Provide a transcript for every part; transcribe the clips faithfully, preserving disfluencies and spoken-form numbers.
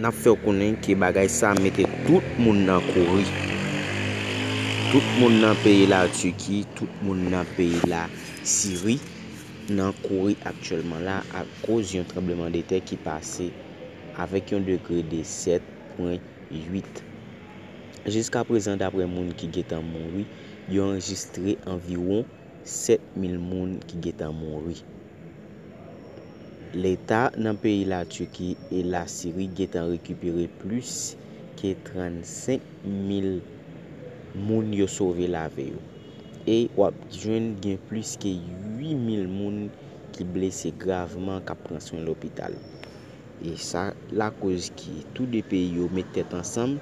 Ap fè w konnen ke bagay sa mete tout moun nan kouri. Tout moun nan peyi Latiki, tout moun nan peyi Lasiri nan kouri aktyèlman la akoz yon tranblemanntè ki pase avèk yon degre de sèt pwen uit. Jiskaprezan, daprè moun ki gentan mouri, yo anrejistre anviwon sèt mil moun ki gentan mouri. Leta nan peyi Latiki e Lasiri gentan rekipere plis ke trannsenk mil moun yo sove lavi yo. E w ap jwenn gen plis ke uit mil moun ki blese gravman k ap pran swen lopital. E sa lakoz ke tou de peyi yo met tèt ansanm,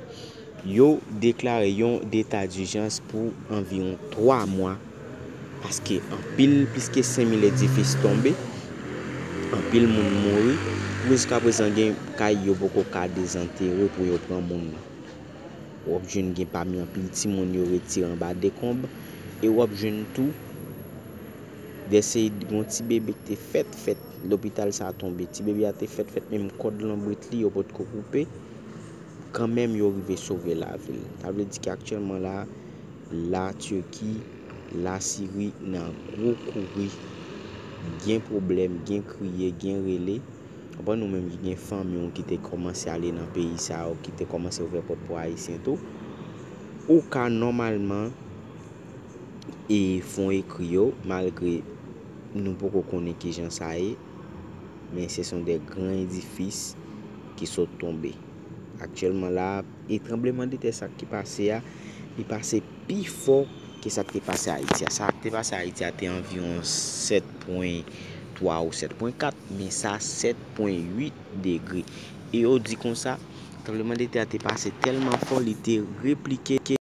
yo deklare yon deta dijans pou anviwon twa mwa, paske anpil, plis ke senk mil edifis tonbe, anpil moun mouri, pou jiskaprezan gen kay yo poko ka dezantere pou yo pran moun nan. W ap jwenn gen pami anpil timoun yo retire anba dekonb, e w ap jwenn tou dèse yon ti bebe ki te fèt fèt, lopital sa a tonbe. Ti bebe a te fèt fèt, menm kòd lanbrit li yo potko koupe. Kanmenm, yo rive sove lavi l. Sa vle di ke aktyèlman la, Latiki, Lasiri nan gwo kouri. Gen pwoblèm, gen kriye, gen rele. Konprann, ou menm ki gen fanmi w ki te kòmanse ale nan peyi sa yo, ki te kòmanse ouvè pòt pou Ayisyen tou, ou ka nòmalman e fè yon ekri yo, malgre nou poko konnen kijan sa ye, men se son de gran edifis ki sot tonbe. Aktyèlman la, e tranblemanntè sa ki pase a, li pase pi fò ke sa k te pase Ayiti a. Sa k te pase Ayiti a te anviwon sèt pwen twa ou sèt pwen kat, men sa sèt pwen uit degre. E yo di konsa, tranblemanntè a te pase tèlman fò, li te replike